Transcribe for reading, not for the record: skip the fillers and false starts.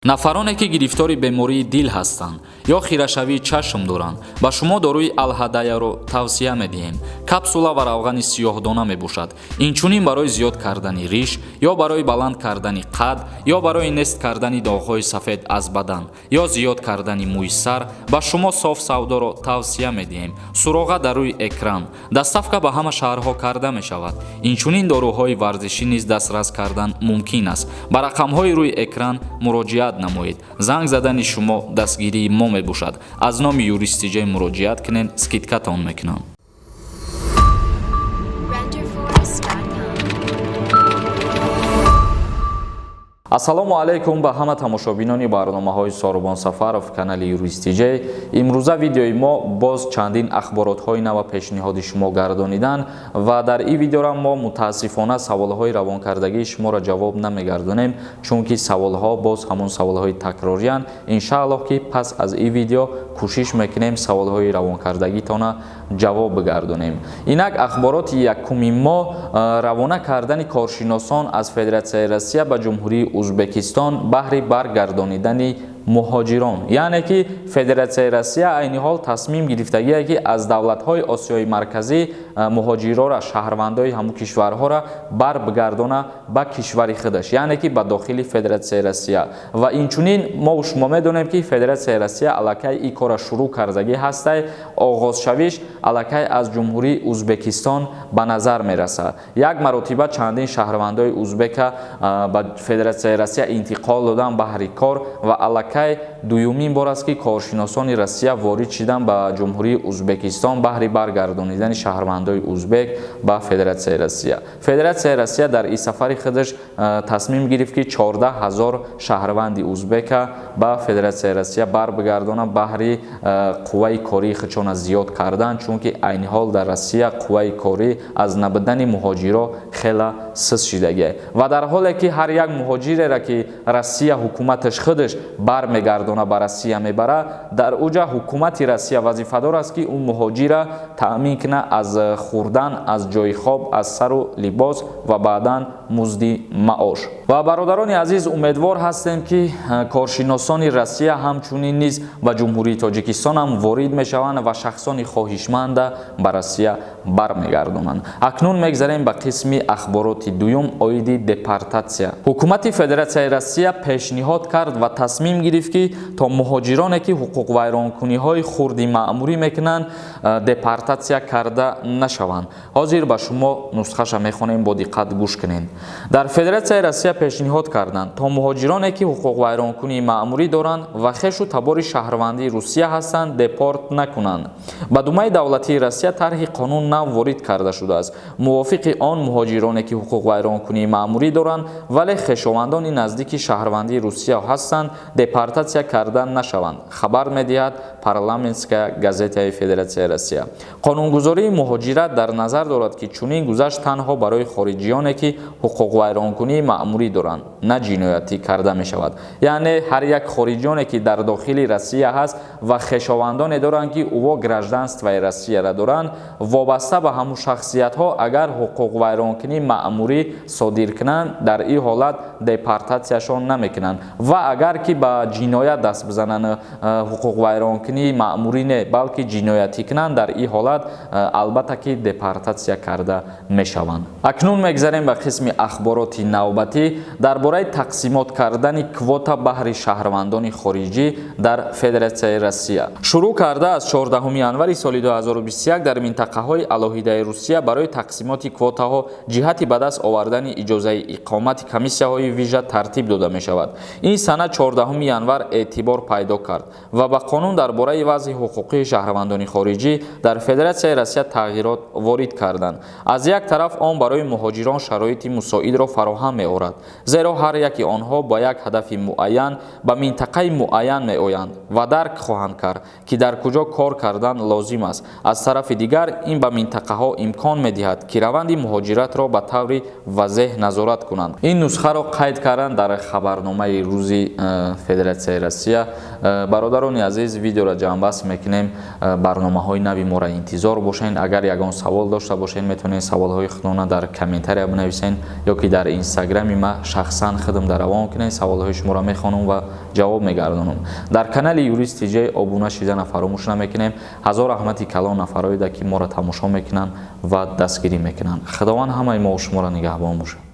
Нафароне, ки гирифтори бемории дил ҳастанд ё хирашавии чашм доранд, ба шумо доруи Алҳадаяро тавсия медиҳем. Капсула ва равғани сиёҳдона мебошад. Инчунин барои зиёд кардани риш ё барои баланд кардани қад ё барои нест кардани доғҳои сафед аз бадан ё зиёд кардани мӯи сар ба шумо Соф Савдоро тавсия медиҳем. Суроға дар рӯи экран. Доставка ба ҳама шаҳрҳо карда мешавад. Инчунин доруҳои варзишӣ низ дастрас кардан мумкин аст. Ба рақамҳои рӯи экран муроҷиат намоед. Занг задани шумо дастгирии мо мебошад. Аз номи Юристиҷай муроҷиат кунед, скидкатон мекунам. Renderforest.com. Ассалому алайкум ба ҳама тамошобинони барномаҳои Сорубон Сафаров, канали Юристиҷей. Имрӯза видеои мо боз чандин ахборотҳои нава пешниҳоди шумо гардонидан ва дар ин видеора мо, мутаассифона, саволҳои равонкардагии шуморо ҷавоб намегардонем, чунки саволҳо боз ҳамон саволҳои такрориянд. Иншааллоҳ, ки пас аз ин видео кӯшиш мекунем, саволҳои равонкардагитона ҷавоб бигардонем. Инак, ахбороти якуми мо: равона кардани коршиносон аз Федератсияи Россия ба Ҷумҳурии Узбекистон баҳри баргардонидани муҳоҷирон. Яъне ки Федератсияи Россия айни ҳол тасмим гирифтагие, ки аз давлатҳои Осиёи Марказӣ муҳоҷирора, шаҳрвандои ҳамун кишварҳоро барбигардона ба кишвари худаш, яъне ки ба дохили Федератсияи Россия. Ва инчунин мо шумо медонем, ки Федератсияи Россия аллакай ин кора шурӯъ кардагӣ ҳастай. Оғозшавиш аллакай аз Ҷумҳурии Узбекистон ба назар мерасад. Як маротиба чандин шаҳрвандои узбека ба Федератсияи Россия интиқол додан баҳри кор ва аллакай дуюмин бор аст, ки коршиносони Россия ворид шидан ба Ҷумҳурии Узбекистон баҳри баргардонидани шаҳрвандои узбек ба Федератсияи Россия. Федератсияи Россия дар ин сафари худаш тасмим гирифт, ки 14 000 шаҳрванди узбека ба Федератсияи Россия барбигардона баҳри қувваи кории худшона зиёд кардан, чунки айни ҳол дар Россия қувваи корӣ аз набудани муҳоҷиро хела сист шидагиа. Ва дар ҳоле ки ҳар як муҳоҷиреро, ки Россия ҳукуматаш худаш бармегардона, ба Россия мебара, дар уҷа ҳукумати Россия вазифадор аст, ки ӯ муҳоҷира таъмин кунад аз хӯрдан, аз ҷои хоб, аз сару либос ва баъдан музди маош. Ва, бародарони азиз, умедвор ҳастем, ки коршиносони Россия ҳамчунин низ ба Ҷумҳурии Тоҷикистон ҳам ворид мешаванд ва шахсони хоҳишманда ба Россия бармегардонанд. Акнун мегзарем ба қисми ахбороти дуюм оиди депортатсия. Ҳукумати Федератсияи Россия пешниҳод кард ва тасмим гирифт, ки то муҳоҷироне, ки ҳуқуқвайронкуниҳои хурди маъмурӣ мекунанд, депортатсия карда нашаванд. Ҳозир ба шумо нусхаша мехонем, бо диққат гӯш кунед. Дар Федератсияи Россия пешниҳод карданд, то муҳоҷироне, ки ҳуқуқвайронкунии маъмурӣ доранд ва хешу табори шаҳрвандии Русия ҳастанд, депорт накунанд. Ба Думаи давлатии Россия тарҳи қонун нав ворид карда шудааст. Мувофиқи он, муҳоҷироне, ки ҳуқуқвайронкунии маъмурӣ доранд, вале хешовандони наздики шаҳрвандии Русия ҳастанд, депортатсия карда нашаванд, хабар медиҳад Парламентская газетаи Федератсияи Россия. Қонунгузории муҳоҷират дар назар дорад, ки чунин гузашт танҳо барои хориҷиёне, ки ҳуқуқвайронкунии маъмурӣ доранд, на ҷиноятӣ, карда мешавад. Яъне ҳар як хориҷиёне, ки дар дохили Россия ҳаст ва хешовандоне доранд, ки ӯво гражданствои Россияра доранд, вобаста ба ҳамун шахсиятҳо агар ҳуқуқвайронкунии маъмурӣ содир кунанд, дар ин ҳолат депортатсияшон намекунанд. Ва агар ки ба ҷиноят даст бизананд, ҳуқуқвайронкунии маъмурӣ не, балки ҷиноятӣ кунанд, дар ин ҳолат албатта ки депортатсия карда мешаванд. Акнун мегзарем ба қисми ахбороти навбатӣ дар бораи тақсимот кардани квота баҳри шаҳрвандони хориҷӣ дар Федератсияи Россия. Шурӯъ карда аз 14 январи соли 2021 дар минтақаҳои алоҳидаи Русия барои тақсимоти квотаҳо ҷиҳати ба даст овардани иҷозаи иқомати комиссияҳои вижа тартиб дода мешавад. Ин сана 14 январ эътибор пайдо кард ва ба қонун дар бораи вазъи ҳуқуқии шаҳрвандони хориҷӣ дар Федератсияи Россия тағйирот ворид карданд. Аз як тараф, он барои муҳоҷирон шароити мусоидро фароҳам меорад, зеро ҳар яки онҳо ба як ҳадафи муайян ба минтақаи муайян меоянд ва дарк хоҳанд кард, ки дар куҷо кор кардан лозим аст. Аз тарафи дигар, ин ба минтақаҳо имкон медиҳад, ки раванди муҳоҷиратро ба таври вазеҳ назорат кунанд. Ин нусхаро қайд карданд дар хабарномаи рӯзи Федератсияи Россия. Бародарони азиз, видеоро Видеоро ҷамъбаст мекунем. Барномаҳои нави моро интизор бошед. Агар ягон савол дошта бошед, метавонед саволҳои худона дар комментария бинависед ё ки дар инстаграми ма шахсан худам дар равон кунед. Саволҳои шуморо мехонам ва ҷавоб мегардонам. Дар канали Юрист ТЖ обуна шидана фаромӯш намекунем. Ҳазор раҳмати калон нафароеда, ки моро тамошо мекунанд ва дастгирӣ мекунанд. Худованд ҳамаи мо шуморо нигаҳбон бошад.